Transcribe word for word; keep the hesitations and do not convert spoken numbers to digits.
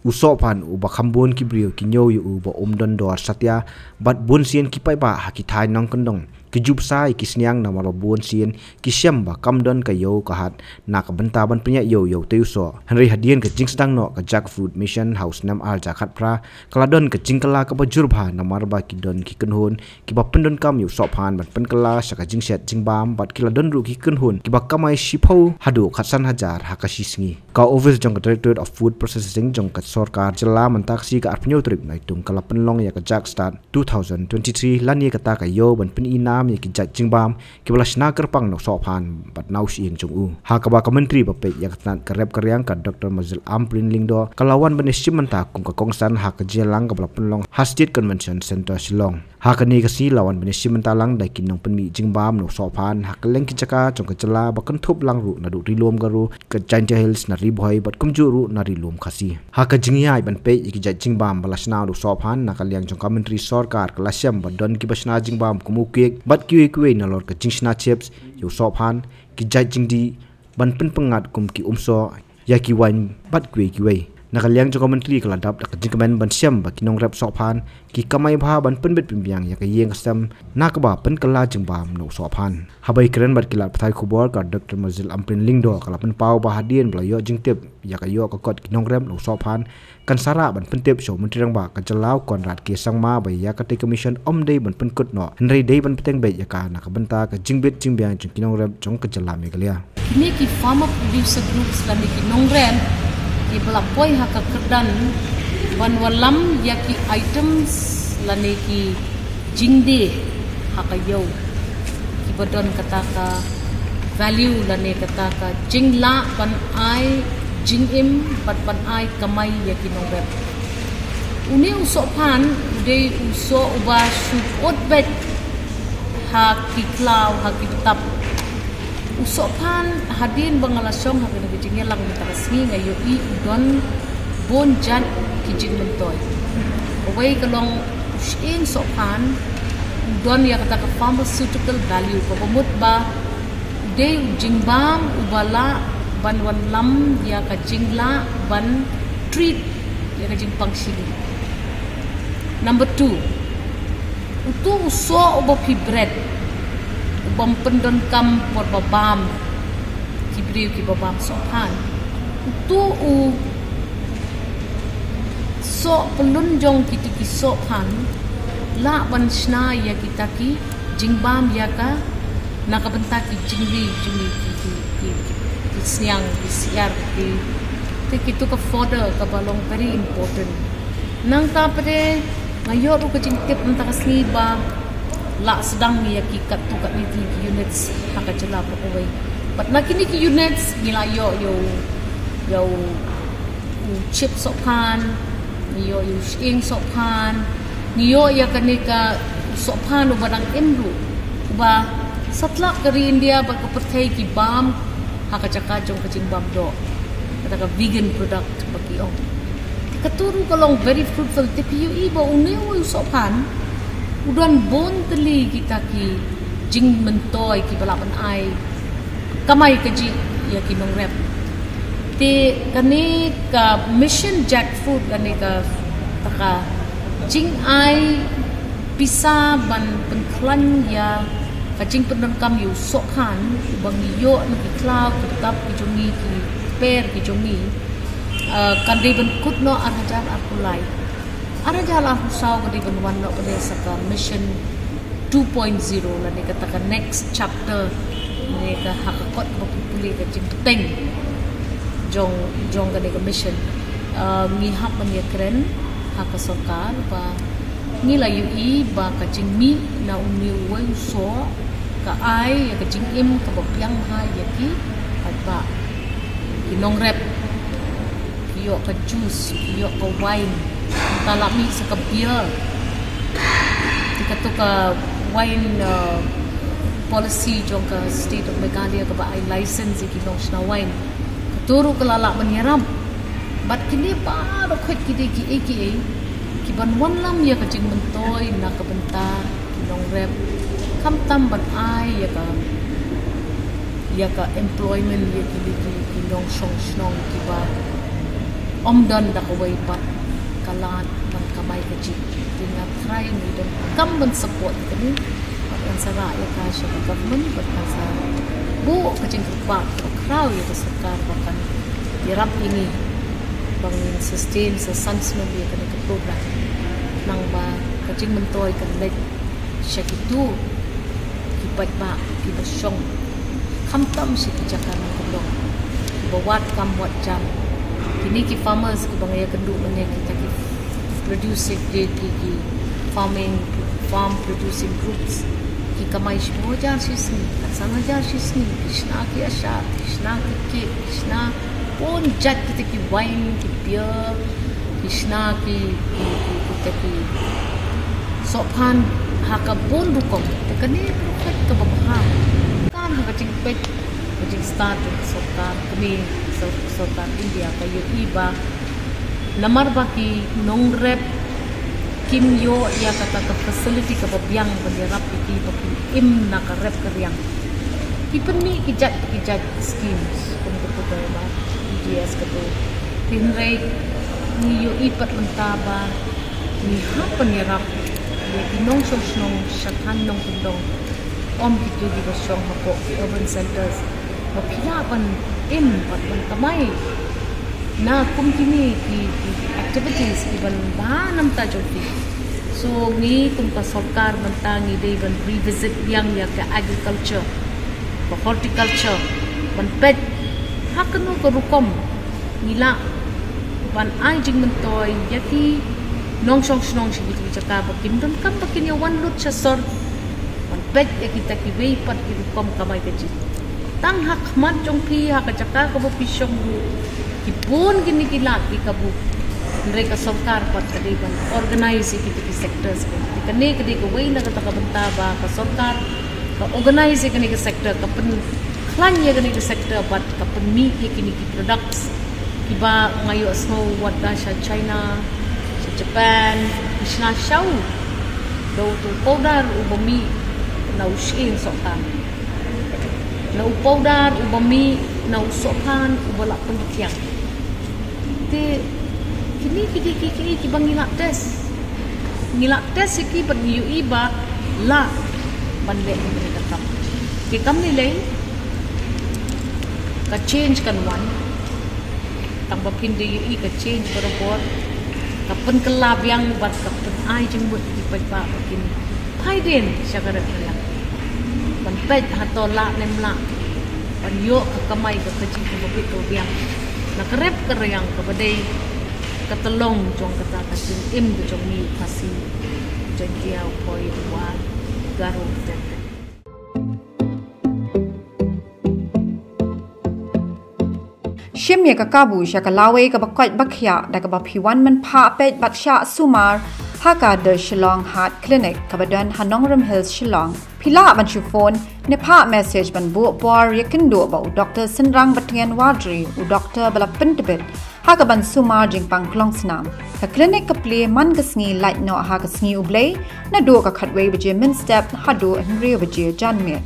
U sohphan uba kham bun ki briew ki ñiew ïa u ba um don dor satia, bad bun sien ki paidbah ha ki thaiñ nongkyndong ki ju bsa ïa ki sniang namar ba bun sien ki shem ba kam don ka ïew ka hat na ka bynta ban pynïaid ïew ïa utei u soh. Hynrei hadien ka jingsdang noh ka Jackfruit Mission ha u snem ar hajar khatphra, ka la don ka jingkylla kaba jur bha namar ba ki don ki kynhun kiba pyndonkam ïa u sohphan ban pynkylla sha ka jingshet jingbam, bad ki la don ruh ki kynhun kiba kamai shiphew haduh khatsan hajar ha ka shi sngi. Ka office jong ka Directorate of Food Processing jong ka sorkar jylla mynta ka sngi ka arphew tarik Naitung ka la pynlong ïa ka Jackstart two thousand twenty-three lane kata ka ïew ban pyni nam ïa ki jait jingbam kiba la shna kyrpang na u sohphan bad na u shyieng jong u. Ha kaba ka Myntri ba peit ïa ka tnat ka rep ka riang ka Doctor Marzil Ampareen Lyngdoh ka la wan ban ïashim bynta kum ka kongsan ha ka jingïalang kaba la pynlong ha State Convention Centre Shillong. Ha kane ka sngi la wan ban ïashim bynta lang da ki nongpynmih jingbam na u sohphan ha kylleng ki jaka jong ka jylla ba kynthup lang ruh naduh Ri Lum Garo, ka Jaintia Hills, na Ri Bhoi bad kumjuh ruh na Ri Lum Khasi. Ha ka jingïaid ban peit ïa ki jait jingbam ba la shna da u sohphan, na ka liang jong ka Myntri sorkar ka la shem ba don kiba shna jingbam kum u cake bad kiwei kiwei nalor ka jingshna chips ïa u sohphan, ki jait jingdih ban pynpyngngad kum ki umsoh, ïa ki wine bad kiwei kiwei. Na ka liang jong ka Myntri ka la dap da ka jingkmen ban shem ba ki nongrep sohphan ki kamai bha ban pynbit pynbiang ïa ka ïing ka sem na kaba pynkylla jingbam na u sohphan. Haba ïakren bad ki lad pathai khubor, ka Doctor Marzil Ampareen Lyngdoh ka la pynpaw ba hadien ba la ïoh jingtip ïa ka ïoh ka kot ki nongrep na u sohphan, kan sa rah ban pyntip sha u Myntri Rangbah ka jylla u Conrad K Sangma ba ïa katei ka mission ym dei ban pynkut noh, hynrei dei ban bteng beit ïa ka na ka bynta ka jingbit jingbiang jong ki nongrep jong ka jylla Meghalaya. Kine ki farmer producer groups lane ki nongrep kiba la poi ha ka kyrdan ban wallam ïa ki items lane ki jingdie ha ka ïew kiba don kata ka value lane kata ka jinglah ban ai jingim bad ban ai kamai ïa ki nongrep. Une u sohphan u dei u soh uba shu put beit ha ki khlaw, ha ki btap. U sohphan, hadien ba nga la shong ha kane ka jingïalang mynta ka sngi, nga ïohi u don bun jait ki jingmyntoi. Kawei ka long u shyieng sohphan, u don ïa kata ka pharmaceutical value, kaba mut ba u dei u jingbam uba lah ban wanlam ïa ka jinglah ban treat ïa ka jingpang shili. Number two, utu u soh uba phi bret, ubym pyndonkam por ba bam ki briew kiba bam sohphan. Utu u soh pyllun jong kiti ki sohphan lah ban shna ïa kita ki jingbam ïa ka, na ka bynta ki jingri jong ngi ki, ki, ki, ki, ki sniang, ki syiar, ki, ki, kitu ka fodder kaba long very important. Nangta pat de nga ïoh ruh ka jingtip mynta ka sngi ba la sdang ïa ki katto katne tylli ki units ha ka jylla baroh kawei. Bad na kine ki units ngi la ïoh ïa u, ïa u, u chip sohphan, ngi ïoh ïa u shyieng sohphan, ngi ïoh ïa kane ka sohphan uba dang im ruh, uba satlak ka ri India bad ka pyrthei ki bam ha ka jaka jong ka jingbam doh, kata ka vegan product ba ki ong. Te katu ruh ka long very fruitful. Te phi ïohi ba une u sohphan u don bun tylli kita ki jingmyntoi kiba lah ban ai kamai kajih ïa ki nongrep. Te kane ka Mission Jackfruit, kane ka, kata ka jingai pisa ban pynkhlaiñ ïa ka jingpyndonkam ïa u sohphan uba ngi ïoh na ki khlaw ki btap ki jong ngi, ki kper ki jong ngi, eh, kan dei ban kut noh ar hajar arphew lai. Ar hajar arphew saw ka dei ban wan noh pat de sa ka Mission two point zero lane kata ka next chapter, ne ka ha ka kot kaba pule ka jingpynteng jong, jong kane ka mission. Ah, ngi hap ban ïakren ha ka sorkar ba ngi la ïohi ba ka jingmih na une uwei u soh ka ai ïa ka jingim kaba biang bha ïa ki paidbah, ki nongrep. Ki ïoh ka juice, ki ïoh ka wine, nangta la mih sa ka beer. Te katu ka wine, uh, policy jong ka State of Meghalaya kaba ai license ïa ki nongshna wine, katu ruh ka la lah ban ïarap. Bad kine baroh khoit ki dei kiei kiei kiban wanlam ïa ka jingmyntoi na ka bynta ki nongrep, khamtam ban ai ïa ka, ïa ka employment ïa kine ki, ki nongshong shnong kiba Ym don da kawei pat ka lad ban kamai kajih. Te nga trai ngi donkam ban support ïa kane. Bad ngan sa rah ïa ka sha ka government bad ngan sa buh ka jingkyrpad kaba khraw ïa ka sorkar ba kan ïarap ïa ngi ba ngin sustain sa san snem ïa kane ka program. Nangba ka jingmyntoi kan leit sha kito ki paidbah kiba shong khamtam sha ki jaka nongkyndong, kiba wad kam wad jam. Kine ki farmers kiba nga ïakynduh mynne, kita ki producing, ki, ki, ki farming, farm producing groups, ki kamai shiphew hajar shi sngi, san hajar shi sngi, ki shna ki ashap, ki shna ki cake, ki shna bun jait kita ki wine, ki beer, ki shna ki, ki, ki, kita ki sohphan ha ka bun rukom. Te kane ka rukom kaba bha. Kan ha ka jingpeit, ka jingstad jong ka sorkar, kane sor-, sorkar India ka ïohi ba namar ba ki nongrep kim ïoh ïa kata ka facility kaba biang ban ïarap ïa ki ba kin im na ka rep ka riang, ki pynmih ki jait ki jait schemes kum ka, ka, ka E D S ka tu. Hynrei ngi ïohi pat mynta ba ngi hap ban ïarap ïa ki nongshong shnong sha thaw nongkyndong, ym kito kiba shong hapoh ki urban centres, ba phi lah ban im bad ban kamai na kum kine ki, ki activities kiban bha na bynta jong phi. So ngi kum ka sorkar mynta ngi dei ban revisit biang ïa ka agriculture, ka horticulture, ban peit ha kano ka rukom ngi lah ban ai jingmyntoi ïa ki nongshong shnong sha kito ki jaka ba kin donkam ba kin ïa wan lut sha sor, ban peit ïa kita kiwei pat ki rukom kamai kajih. Tang ha khmat jong phi, ha ka jaka kaba phi shong ruh, ki bun kine ki lad ki kabu. Hynrei ka sorkar pat ka dei ban organise ïa kita ki sectors. Kane ka dei kawei na kata ka bynta ba ka sorkar ka organise ïa kane ka sector, ka pynkhlaiñ ïa kane ka sector bad ka pynmih ïa kine ki products kiba nga ïohsngew wat da sha China, sha Japan, ki shna shaw. Da uto u powder uba mih na u shyieng sohtan, na u powder uba mih na u sohphan uba lah pynrtiang. Te kine ki, ki, ki, ki, kiba ngi lah test. Ngi lah test ïa ki bad ngi ïohi ba lah ban leh ïa kane ka kam. Te kam ne lei ka change kan wan. Tang ba phin da ïohi ka change barabor, ka pynkylla biang bad ka pynai jingmut ïa ki paidbah ba kin phai dien sha ka rep ka riang ban peit hato lah ne em lah ban ïoh ka kamai ka kajih kaba bit kaba biang na ka rep ka riang kaba dei ka tyllong jong kata ka jingim ka jong ngi Khasi, Jaiñtia, u Phoi, u War, Garo, etcetera. Shim ïa ka kabu sha ka lawei kaba koit ba khiah da kaba phi wan mynphah peit bad shah sumar ha ka The Shillong Heart Clinic kaba don ha Nongrim Hills, Shillong. Phi lah ban shu phone ne phah message ban buh por ïakynduh bad u Doctor Synrang Batngen Wardri, u doctor ba la pyntbit ha kaban sumar jingpang klongsnam. Ka clinic ka plie man ka sngi lait noh ha ka sngi U Blei, naduh ka khatwei baje mynstep haduh hynriew baje janmiet.